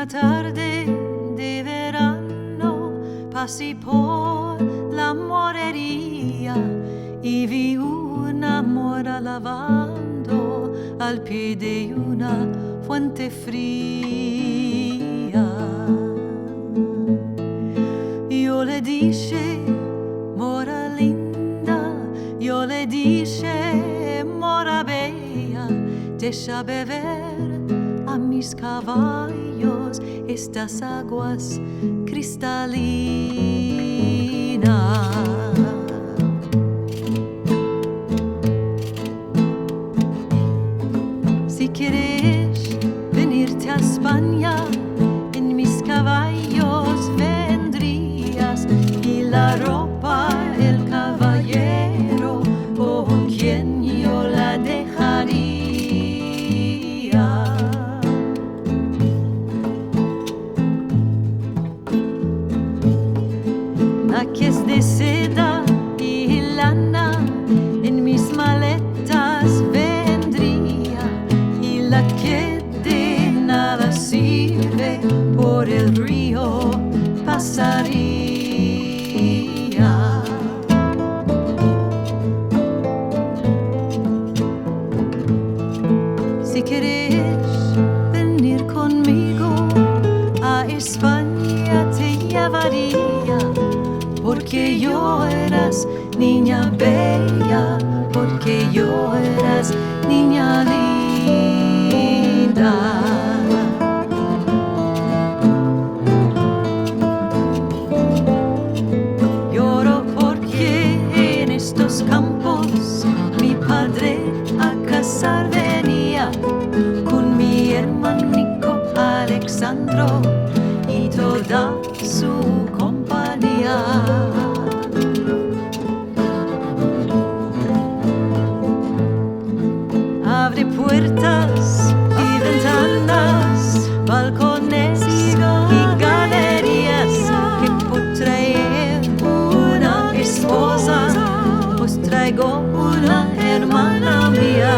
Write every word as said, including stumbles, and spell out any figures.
Una tarde de verano pasi por la moreria i vi una mora lavando al pie de una fuente fria. Yo le dishe, mora linda, yo le dishe, mora beya, desha bever a mis kavayos estas aguas kristalinas. Si keres venirte a Espanya, en mis kavayos vendrias, i la ropa el kavayero kon kien yo la deharia. Nakes de seda i lana en mis maletas vendria, i la ke de nada sirve por el rio pasaria. Si keres venir konmigo a Espanya te yevaria, porke yo eras ninya beya, porke yo eras ninya linda. Yoro porke en estos kampos mi padre a kazar venia kon mi ermaniko Aleksandro i toda su kompania. Avre puertas i ventanas, balkones i galerias, ke por traer una espoza, os traigo una ermana mia.